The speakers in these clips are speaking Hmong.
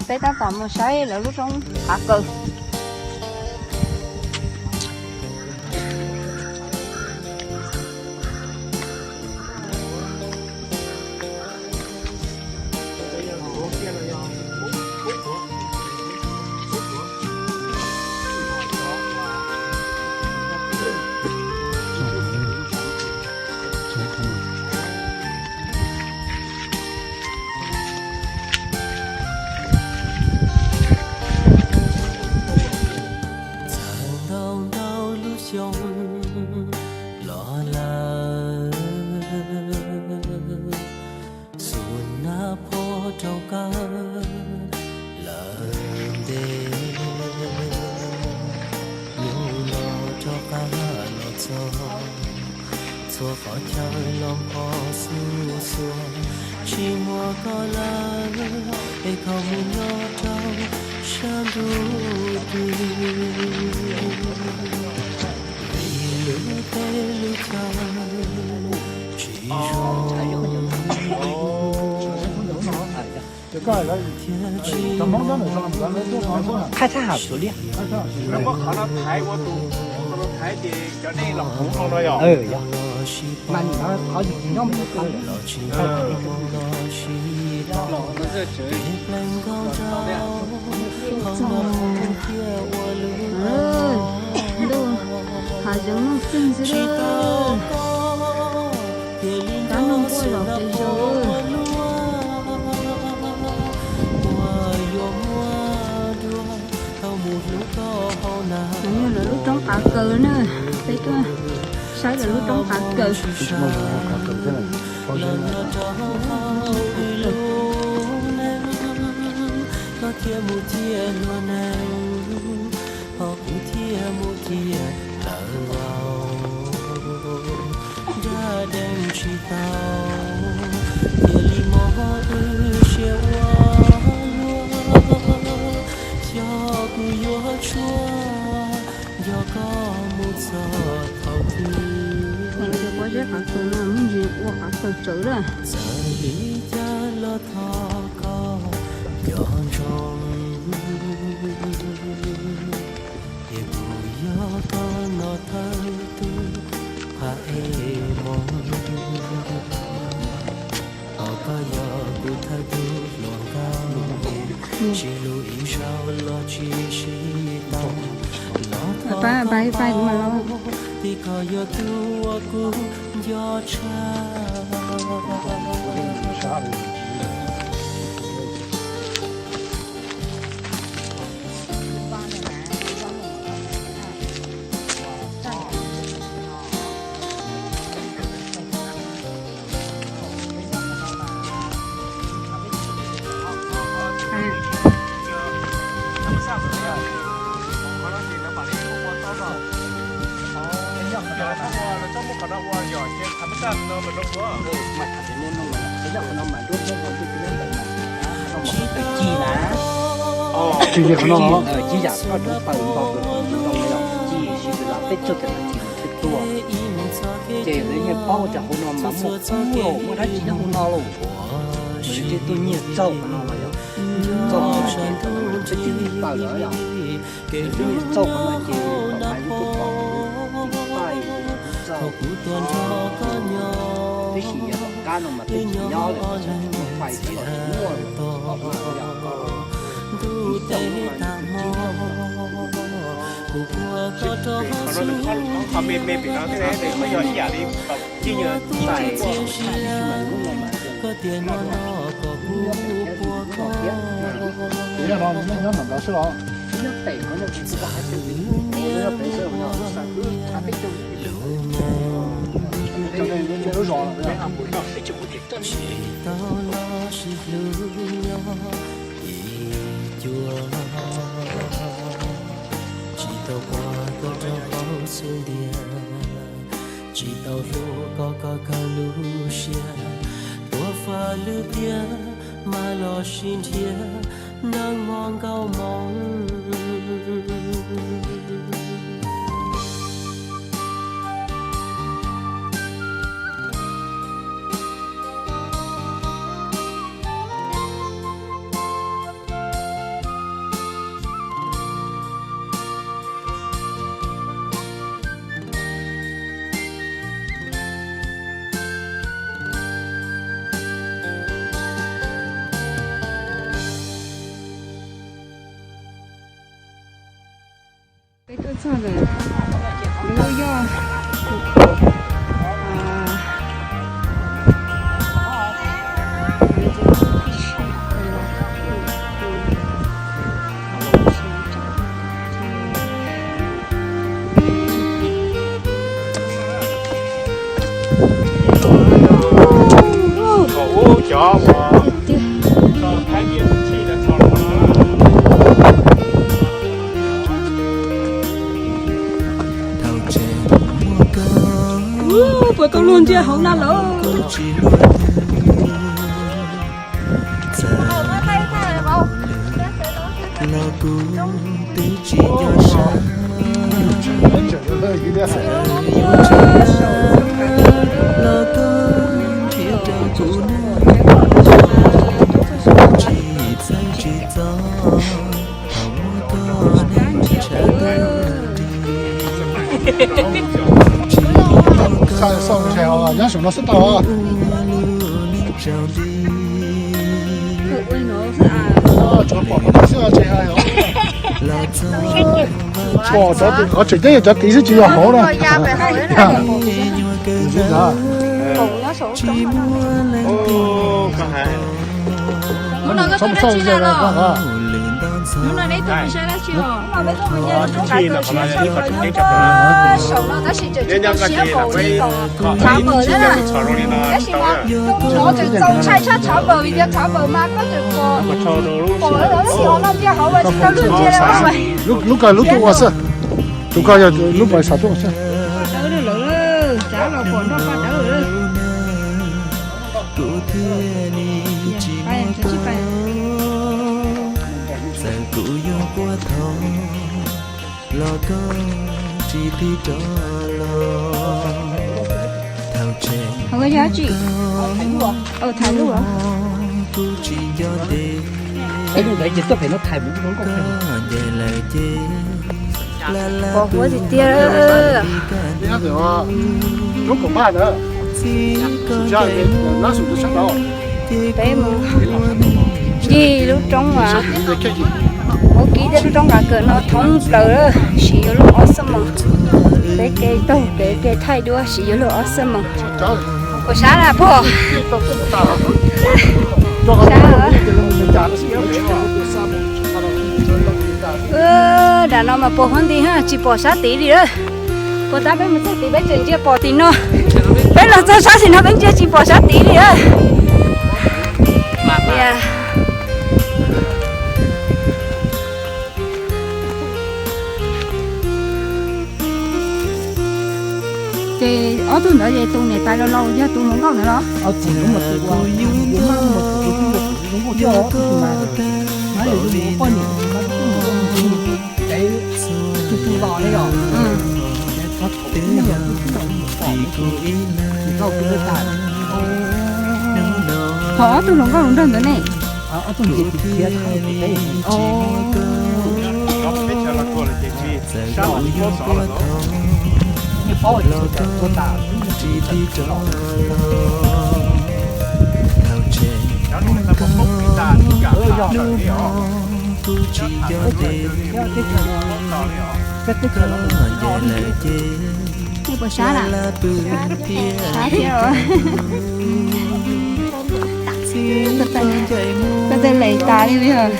Peb tab tom mus saib lawv lub roob qav kaws. Txawm ntau ntau lub xyoo los lawm, xuas nab phob rau kawg lawm ntev. Nyuj no rov qab los txog, txhua qhov chaw los npho xub xuas, tsis muaj koj lawm es koj mus nyob rau sab ntuj twg. Vim lub teb lub chaw tsis zoo. Khai thác hab xyuas liab. Muab qhov no thaiv ua tus, qhov no thaiv ces cov dej los hauv no yog. Mas nim no qhov yus nyob mus ua kawg lawm. Ntuj, hav zoov nuj txeeg xwb. Kab noog quaj zom pes zaws. Lawv muaj lawv lub roob qav kaws na, peb tuaj saib lawv lub roob qav kaws. Koj thiaj mus ciaj luag neeg, ho kuv thiaj mus ciaj lawv vauv. Nrab dees tsis tau, cia li mob wb siab ua luaj. Xyov kuv yuav tshuaj nco koj mus txog thaum twg. Pob zeb qav kaws no muaj ntsis ua qav kaws tsawv lawm. Txawm li cas los thov koj nco ntsoov, tias kuv yog koj no thawj tug qhab es mob. Ho koj yog kuv thawj tug hluas nkauj, tsis lub ib zaug los tsis sib tau. Los thov koj, vim koj yog tus uas kuv nco tshaj. Tsis yog qhov no, tsis yam koj rov paws nto kawg, ces lawv yeej paub tias hauv no mas muaj kub los muaj dab tsi nyob hauv no lauj. Mas lawv thiaj tuaj nyiag txauj qhov no los yog, txauj qhov no ces peb twb paws lawm yog, lawv thiaj nyiag txauj qhov no ces kom mas lub tuaj pom paij txauj. Tab sis yog tom qab no mas peb tsis nyob lawm, pais teb los tsis muaj lawm, pom mas yog ib txauj no mas nws tsis txauj. Qhov me me pem no thiab, qhov yog ib yam li tau ci yog ci txais. Nyob no nyob ntawm ntawd xwb los? Nyob pem no, nyob pem xwb no. Tsis tau los sis hlub nyob ib cua, tsis tau pom koj rau hauv xub ntiag, tsis tau hlub koj kom kawg lub siab, tuaj faj lwm tiam mas los sib nrhiav neeg hmo nkauj hmoov. Puas tau luag ntsia hauv na lawm? Nyob saum no xwb tau. Pom qhov tseem ceeb yog cov tid xwb tsis yog hauv na. Tab sis tseem tsis tau siab npaum li kom tshav npaws na. Tab sis mas txaus ntshai tshaj tshav npaws vim tias tshav npaws mas koj tseem pom, pom lawm tab sis ho no ntsia hauv tsis tau luag ntsia li. Lub kawg lub tuaj ua xwb. Tus kawg yog lub pas xav tuaj ua xwb. Dawb lawm, cav los pom nroj paj dawb lawm. Txawm kuv yuav quaj thov los koj tsis tig rov los. Thaum tseem, thaum tseem kuv tsis nco ntev, koj ncaim lawm ces pos huab tiag tiag. Peb mus ncig lub roob, mus kib tej lub roob nqa kawm no thoob plaws, siv yuav luag ob xuab moos. Peb kev taug kev kev thaij duab siv yuav luag ob xuab moos. Puas sab na pog? Dam no mas pos huab nti tsis pom sab tid li. Puas tab peb mus txog tid peb tseem ntsia pom tim no. Peb los txog sab tim no peb ntsia tsis pom sab tid li. Ces ob tug ntawd ces tus niam tais laus laus yog tus hluas nkauj ntawd los? Qhov ob tug hluas nkauj hluas nraug ntawd ne? Puas sab na? Sab thiab os. Koj tej lees tas li os.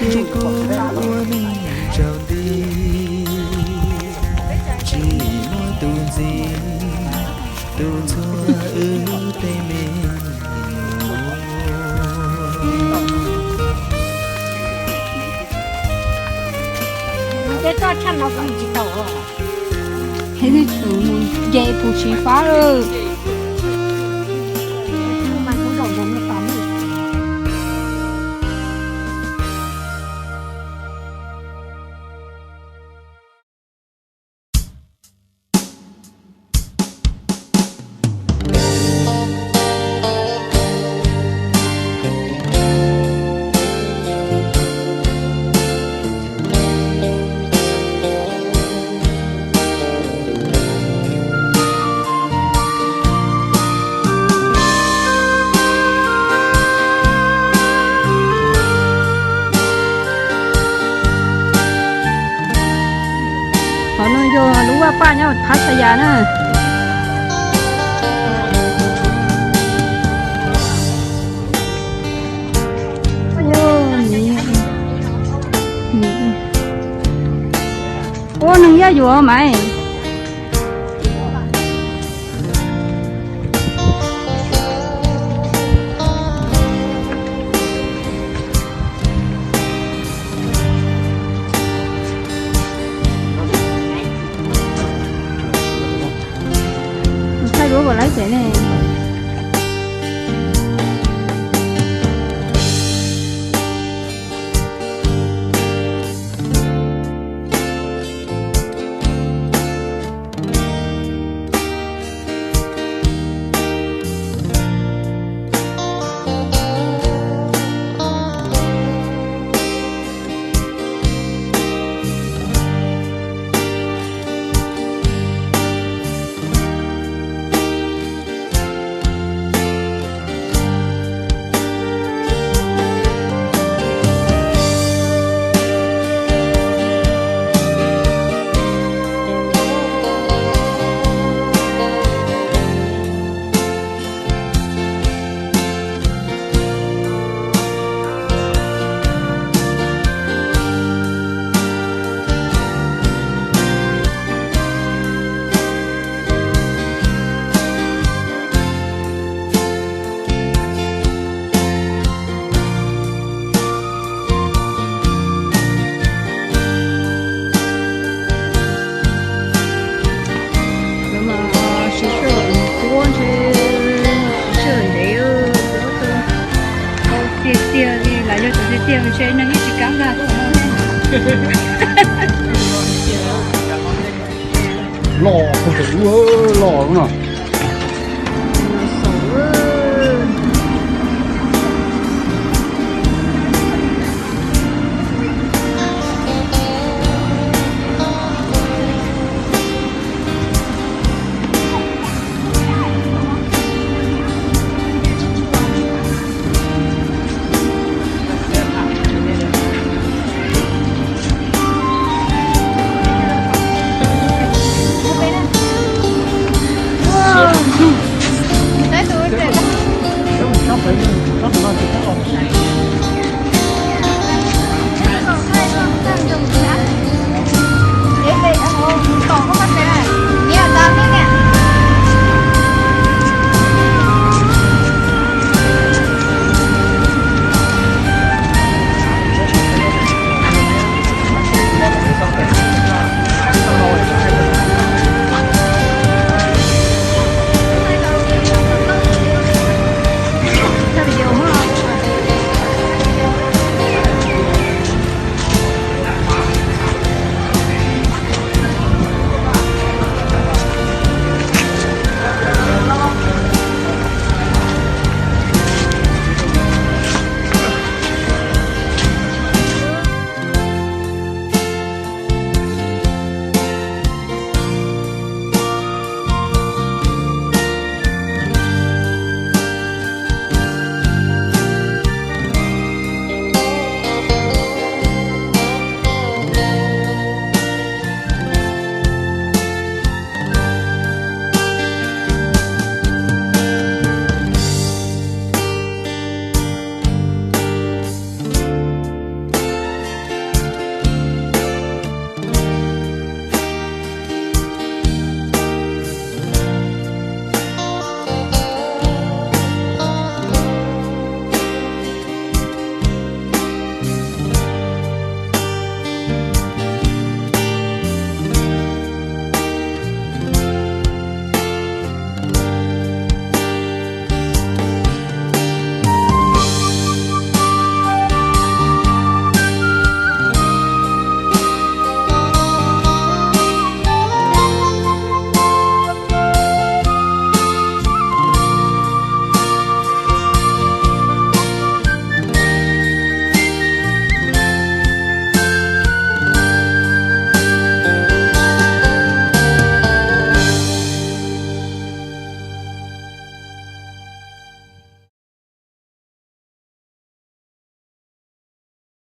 Ces toj tshaj no kuv mus tsis tau. Ces mus nce pus siv fab lawm. Lub vaj paj nyob Phab Xayas na. Ua neeg yaj yuav mas. Thaij duab kom laib tsev ne. Siv sij hawm tuab ntshe siv sij hawm ntev, tau tiag tiag li, lam yog cov tiag tiag ntshe neeg yeej tsis kam nkag tuaj no. Loj, loj no.